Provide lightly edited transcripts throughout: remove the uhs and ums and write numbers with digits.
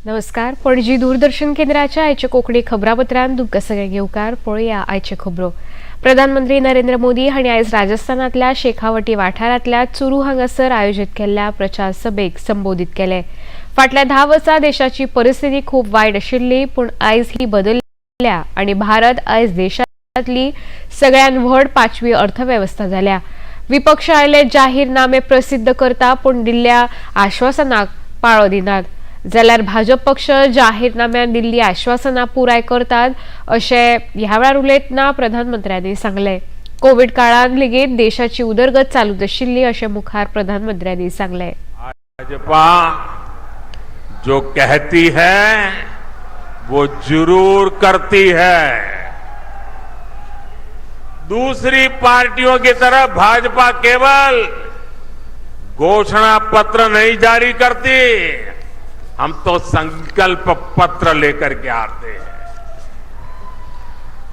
नमस्कार, पणजी दूरदर्शन केंद्राच्या आयच्या कोंकणी खबरापत्रांत तुमकां सगळ्यांक येवकार. पळोवया आयच्यो खबरो. प्रधानमंत्री नरेंद्र मोदी हांणी आयज राजस्थानांतल्या शेखावटी वाठारांतल्या चुरू हांगासर आयोजीत केल्ल्या प्रचार सभेक संबोधीत केले. फाटल्या 10 वर्सां देशाची परिस्थिती खूब वायट आशिल्ली, पूण आयज ही बदलल्या आनी भारत आयज देशांतली सगळ्यात व्हड 5वी अर्थवेवस्था जाल्या. विपक्ष आयले जाहीरनामे प्रसिद्ध करता पूण दिल्ल्या आश्वासनाक पाळो दिनात, जाल्यार भाजप पक्ष जाहीरनाम्यान दिल्ली आश्वासनां पुराय करतात अशें ह्या वेळार उलयतना प्रधानमंत्र्यांनी सांगलें. कोवीड काळांत लेगीत देशाची उदरगत चालूच आशिल्ली अशें मुखार प्रधानमंत्र्यांनी सांगलें. भाजपा जो कहती है वो जरूर करती है. दूसरी पार्टियों की तरह भाजपा केवल घोषणा पत्र नहीं जारी करती, हम तो संकल्प पत्र लेकर के आते हैं.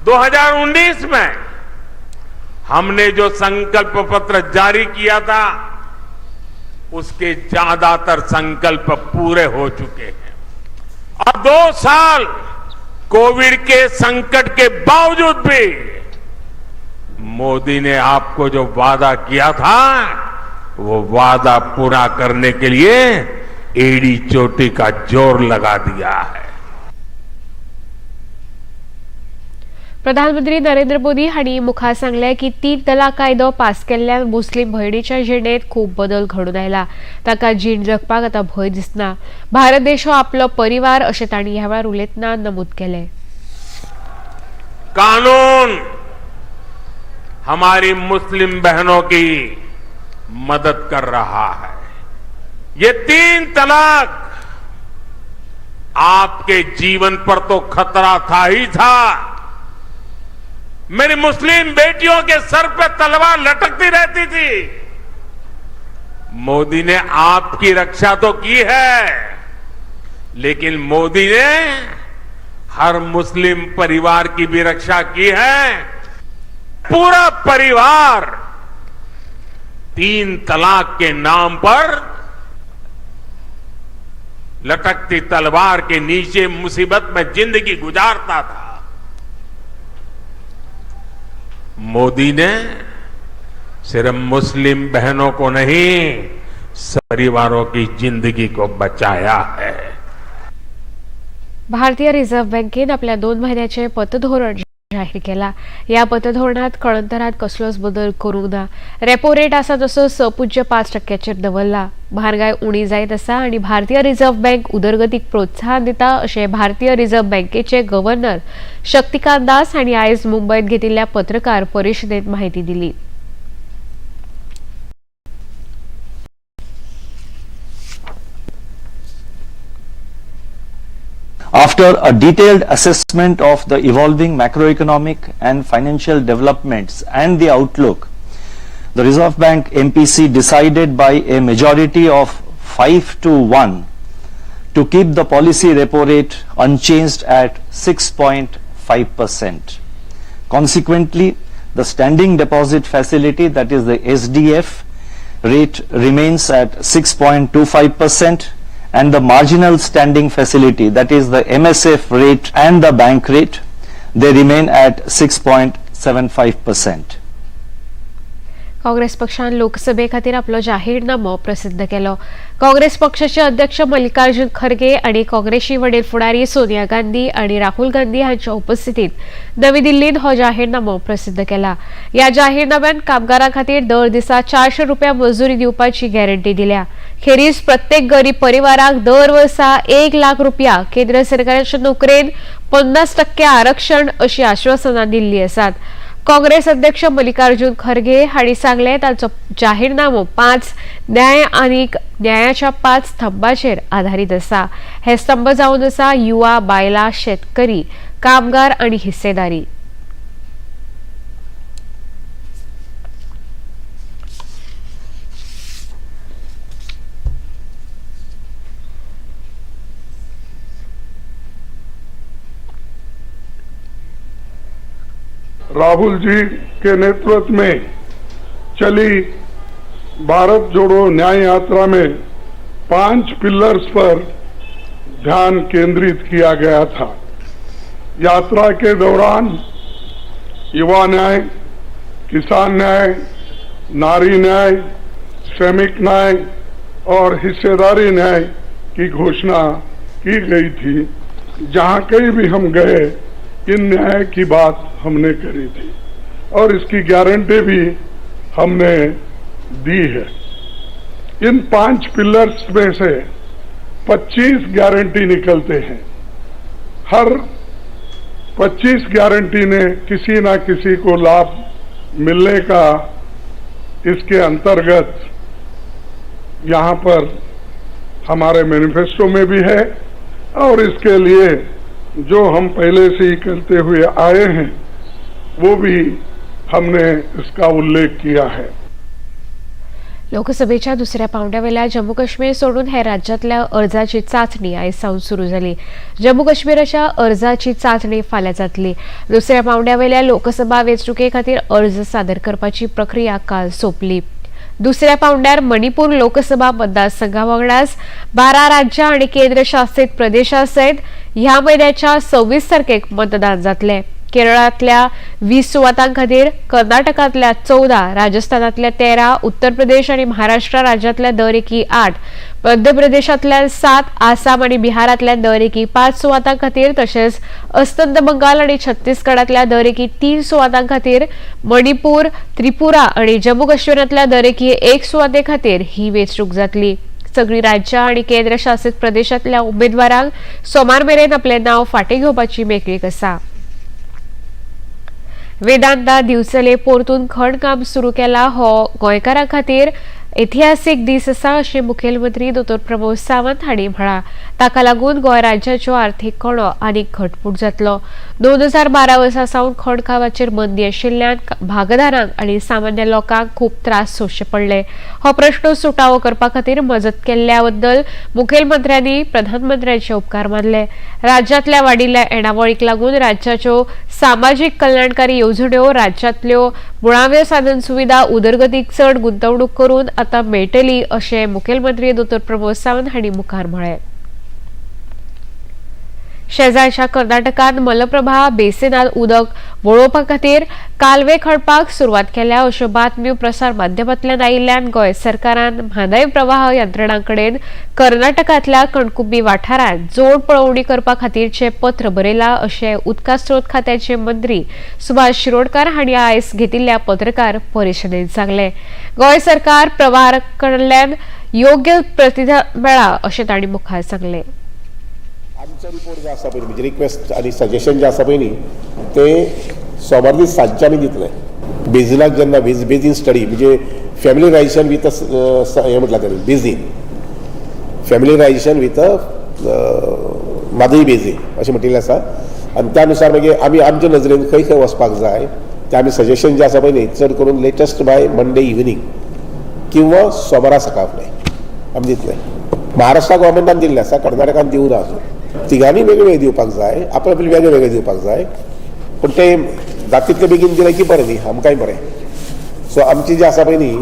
2019 में हमने जो संकल्प पत्र जारी किया था, उसके ज्यादातर संकल्प पूरे हो चुके हैं और 2 साल कोविड के संकट के बावजूद भी मोदी ने आपको जो वादा किया था, वो वादा पूरा करने के लिए एड़ी चोटी का जोर लगा दिया है. प्रधानमंत्री नरेंद्र मोदी हांणी मुखार सांगलें की 3 तलाक कायदो पास केल्ल्यान मुस्लीम भयणीच्या जिणेंत खूब बदल घडून आयला. ताका जीण जगपाक आतां भंय दिसना. भारत देश हो आपलो परिवार अशें तांणी ह्या वेळार उलयतना नमूद केलें. कानून हमारी मुस्लिम बहनों की मदद कर रहा है. ये 3 तलाक आपके जीवन पर तो खतरा था ही था, मेरी मुस्लिम बेटियों के सर पे तलवार लटकती रहती थी. मोदी ने आपकी रक्षा तो की है, लेकिन मोदी ने हर मुस्लिम परिवार की भी रक्षा की है. पूरा परिवार 3 तलाक के नाम पर लटकती तलवार के नीचे मुसीबत में जिंदगी गुजारता था. मोदी ने सिर्फ मुस्लिम बहनों को नहीं, परिवारों की जिंदगी को बचाया है. भारतीय रिझर्व्ह बँकेन आपल्या 2 म्हयन्याचें पतधोरण जाहीर केला. ह्या पतधोरणांत कळंतरात कसलोच बदल करूंक ना. रेपो रेट आसा तसो 6.5% दवरला. म्हारगाय उणी जायत आसा आनी भारतीय रिझर्व्ह बँक उदरगतीक प्रोत्साहन दिता अशें भारतीय रिझर्व्ह बँकेचे गव्हर्नर शक्तिकांत दास हांणी आयज मुंबयत घेतिल्ल्या पत्रकार परिशदेंत म्हायती दिली. After a detailed assessment of the evolving macroeconomic and financial developments and the outlook, the Reserve Bank MPC decided by a majority of 5-1 to keep the policy repo rate unchanged at 6.5%. Consequently, the standing deposit facility, that is the SDF rate, remains at 6.25% and the marginal standing facility, that is the MSF rate and the bank rate, they remain at 6.75%. Congress पक्षान लोकसभे खातीर आपलो जाहीरनामो प्रसिद्ध केलो. काँग्रेस पक्षाचे अध्यक्ष मल्लिकार्जुन खरगे आनी काँग्रेसी वडील फुडारी सोनिया गांधी आनी राहुल गांधी हांच्या उपस्थितीत नवी दिल्लींत हो जाहीरनामो प्रसिद्ध केला. ह्या जाहीरनाम्यान कामगारां खातीर दर दिसा 400 रुपया मजुरी दिवपाची गॅरंटी दिल्या. खेरीज प्रत्येक गरीब परिवाराक दर वर्सा 1 लाख रुपया, केंद्र सरकाराच्या नोकरेंत 50% आरक्षण अशी आश्वासनां दिल्ली आसात. काँग्रेस अध्यक्ष मल्लिकार्जुन खरगे हांणी सांगलें, तांचो जाहीरनामो 5 न्याय आनी न्यायाच्या 5 स्तंभाचेर आधारीत आसा. हे स्तंभ जावन आसा युवा, बायलां, शेतकरी, कामगार आनी हिस्सेदारी. राहुल जी के नेतृत्व में चली भारत जोड़ो न्याय यात्रा में 5 पिलर्स पर ध्यान केंद्रित किया गया था। यात्रा के दौरान युवा न्याय, किसान न्याय, नारी न्याय, श्रमिक न्याय और हिस्सेदारी न्याय की घोषणा की गई थी। जहां कहीं भी हम गए, इन न्याय की बात हमने करी थी और इसकी गारंटी भी हमने दी है। इन 5 पिलर्स में से 25 गारंटी निकलते हैं। हर 25 गारंटी ने किसी ना किसी को लाभ मिलने का इसके अंतर्गत यहाँ पर हमारे मैनिफेस्टो में भी है और इसके लिए जो हम पहले से ही करते हुए आए हैं, वो भी हमने इसका उल्लेख किया है। लोकसभेच्या दुसऱ्या पावंड्यावेल्या जम्मू काश्मीर सोडून हेर राज्यांतल्या अर्जाची चाचणी आयज सावन सुरू जाली. जम्मू काश्मीराच्या अर्जाची चाचणी फाल्यां जातली. दुसऱ्या पावंड्यावेल्या लोकसभा वेंचणुके खातीर अर्ज सादर करपाची प्रक्रिया काल सोंपली. दुसऱ्या पावंड्यार मणिपूर लोकसभा मतदारसंघा वांगडाच 12 राज्यां आनी केंद्रशासीत प्रदेशा सयत ह्या म्हयन्याच्या 26 तारखेक मतदान जातलें. केरळांतल्या 20 सुवातां खातीर, कर्नाटकांतल्या 14, राजस्थानांतल्या 13, उत्तर प्रदेश आनी महाराष्ट्र राज्यांतल्या दर एकी 8, मध्य प्रदेशांतल्या 7, आसाम आनी बिहारांतल्या दर एकी 5 सुवातां खातीर, तशेंच अस्तंत बंगाल आनी छत्तीसगडांतल्या दर एकी 3 सुवातां खातीर, मणिपूर, त्रिपुरा आनी जम्मू काश्मीरांतल्या दर एकी 1 सुवाते खातीर ही वेंचणूक जातली. सगळीं राज्यां आनी केंद्रशासीत प्रदेशांतल्या उमेदवारांक सोमार मेरेन आपलें नांव फाटीं घेवपाची मेकळीक आसा. वेदांता दिवचले परतून खणकाम सुरू केला हो गोंयकारां खातीर इतिहासीक दीस आसा, अशें मुखेलमंत्री दोतोर प्रमोद सावंत हांणी म्हळां. ताका लागून गोंय राज्याच्यो आर्थीक कणो आनीक घटमूट जातलो. 2012 वर्सा सावन खणकामाचेर बंदी आशिल्ल्यान भागदारांक आनी सामान्य लोकांक खूब त्रास सोंसचे पडले. हो प्रश्न सुटावो करपा खातीर मजत केल्ल्या बद्दल मुखेलमंत्र्यांनी प्रधानमंत्र्यांचे उपकार मानले. राज्यांतल्या वाडिल्ल्या येणावळीक लागून राज्याच्यो सामाजीक कल्याणकारी येवजण्यो, राज्यांतल्यो मुळाव्यो साधन सुविधा उदरगतीक चड गुंतवणूक करून आतां मेळटली, अशें मुखेलमंत्री दोतोर प्रमोद सावंत हांणी मुखार म्हळें. शेजारच्या कर्नाटकान मलप्रभा बेसिनात उदक वळोवपा खातीर कालवे खणपाक सुरवात केल्या, अश्यो बातम्यो प्रसार माध्यमांतल्यान आयिल्ल्यान गोंय सरकारान म्हादय प्रवाह यंत्रणां कडेन कर्नाटकांतल्या कणकुंबी वाठारांत जोड पळोवणी करपा खातीरचें पत्र बरयलां, अशें उदका स्रोत खात्याचे मंत्री सुभाष शिरोडकार हांणी आयज घेतिल्ल्या पत्रकार परिशदेंत सांगलें. गोंय सरकार प्रवाह कडल्यान योग्य प्रतिसाद मेळ्ळा, अशें तांणी मुखार सांगलें. आमचो रिपोर्ट जो आसा पळय, म्हणजे रिक्वेस्ट आनी सजेशन जे आसा पळय न्ही, ते सोमार दीस सांजचे आमी दितले. बेजिनाक जेन्ना बेजीन स्टडी, म्हणजे फॅमिलियरायझेशन विथ हें म्हटलां तेणी, बेजीन फॅमिलियरायझेशन विथ म्हादय बेजीन अशें म्हटिल्लें आसा. आनी त्या नुसार मागीर आमी आमच्या नजरेन खंय खंय वचपाक जाय तें आमी सजेशन जें आसा पळय न्ही, चड करून लेटस्ट बाय मंडे इवनींग किंवा सोमारा सकाळ फुडें आमी दितले. महाराष्ट्रा गव्हर्मेंटान दिल्लें आसा, कर्नाटकान दिवंक ना अजून. तिगांनी वेगळे वेगळे दिवपाक जाय, आपले आपले वेगळे वेगळे दिवपाक जाय, पूण ते जाता तितले बेगीन दिलें की बरें न्ही, आमकांय बरें. सो आमची जे आसा पळय न्ही,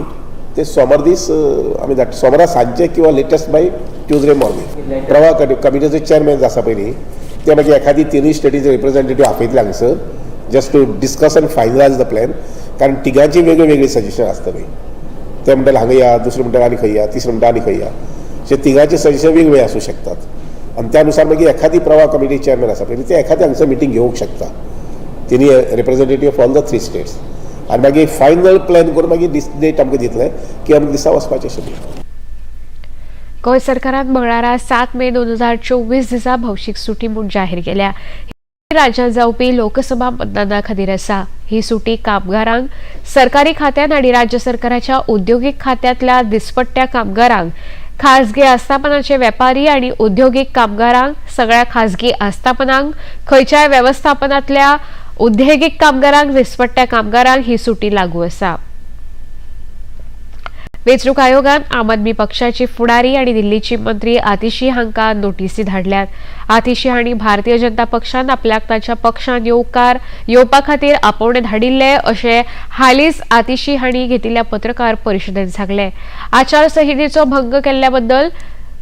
ते सोमार दीस आमी धाडटा, सोमारा सांजचे किंवा लेटस्ट बाय ट्युजडे मॉर्निंग. प्रवाह कमिटीचो चेअरमॅन जो आसा पळय न्ही, ते मागीर एखादी तिनूय स्टेटीचे रिप्रेझेंटेटीव आपयतले हांगसर, just to discuss and finalize the plan, कारण तिगांची वेगळी वेगळी सजेशन आसतली. ते म्हणटाले हांगा या, दुसरे म्हणटाले आनी खंय या, तिसरे म्हणटा आनी खंय या. अशे तिगांचे सजेशन वेगवेगळे आसूं शकतात आनी त्या नुसार मागीर एखादी प्रवाह कमिटी चेअरमॅन आसा पळय, ते एखादी हांगसर मिटींग घेवंक शकता, तिनी representative of all the three states, आनी मागीर फायनल प्लॅन करून मागीर दीस डेट आमकां दितले की अमक दिसा वचपाचें अशें. गोंय सरकारान मंगळारा 7 मे 2024 दिसा भौशीक सुटी म्हूण जाहीर केल्या. ही राज्यांत जावपी लोकसभा मतदाना खातीर आसा. ही सुटी कामगारांक, सरकारी खात्यान आनी राज्य सरकाराच्या उद्योगीक खात्यांतल्या दिसपट्ट्या कामगारांक, खाजगी आस्थापनाचे वेपारी आनी उद्योगीक कामगारांक, सगळ्या खाजगी आस्थापनांक, खंयच्याय वेवस्थापनांतल्या उद्देगीक कामगारांक, दिसपट्ट्या कामगारांक ही सुटी लागू आसा. वेंचणूक आयोगान आम आदमी पक्षाची फुडारी आनी दिल्लीची मंत्री आतिशी हांकां नोटीसी धाडल्यात. आतिशी हांणी भारतीय जनता पक्षान आपल्याक तांच्या पक्षान येवपा खातीर आपोवणें धाडिल्लें, अशें हालींच आतिशी हांणी घेतिल्ल्या पत्रकार परिशदेंत सांगलें. आचारसंहितेचो भंग केल्ल्या बद्दल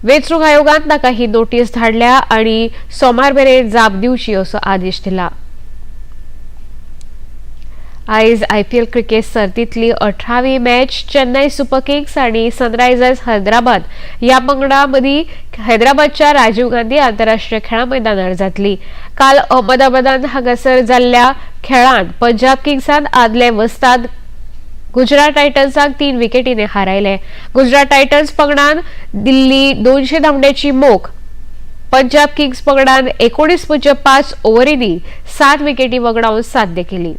वेंचणूक आयोगान ताका ही नोटीस धाडल्या आनी सोमार मेरेन जाप दिवची असो आदेश दिला. आयज आयपीएल क्रिकेट सर्तींतली 18वी मॅच चेन्नय सुपर किंग्स आनी सनरायझर्स हैदराबाद ह्या पंगडा मदीं हैदराबादच्या राजीव गांधी आंतरराष्ट्रीय खेळां मैदानार जातली. काल अहमदाबादान हांगासर जाल्ल्या खेळांत पंजाब किंग्सान आदले वस्ताद गुजरात टायटन्साक 3 विकेटींनी हारायले. गुजरात टायटन्स पंगडान दिल्ली 200 धांवड्याची मोख पंजाब किंग्स पंगडान 19.5 ओव्हरींनी 7 विकेटी वगडावन साध्य केली.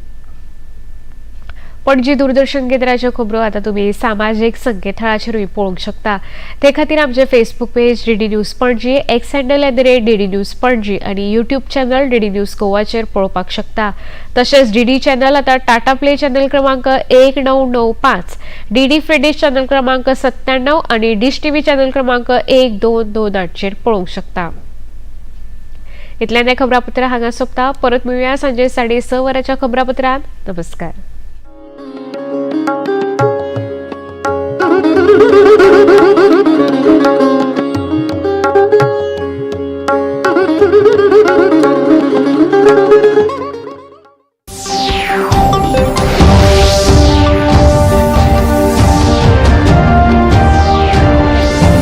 पणजी दूरदर्शन केंद्राच्यो खबरो आतां तुमी सामाजीक संकेतथळाचेरूय पळोवंक शकता. ते खातीर आमचें Facebook page DD news Panaji, X handle @DD news Panaji आनी युट्यूब चॅनल डीडी न्यूज गोवाचेर पळोवपाक शकता. तशेंच डीडी चॅनल आतां टाटा प्ले चॅनल क्रमांक 1995, डीडी फ्री डीश चॅनल क्रमांक 97 आनी डिश टीव्ही चॅनल क्रमांक 1228चेर पळोवंक शकता. इतल्यान हें खबरापत्र हांगा सोंपता. परत मेळुया सांजे 6:30 वरांच्या खबरापत्रांत. नमस्कार.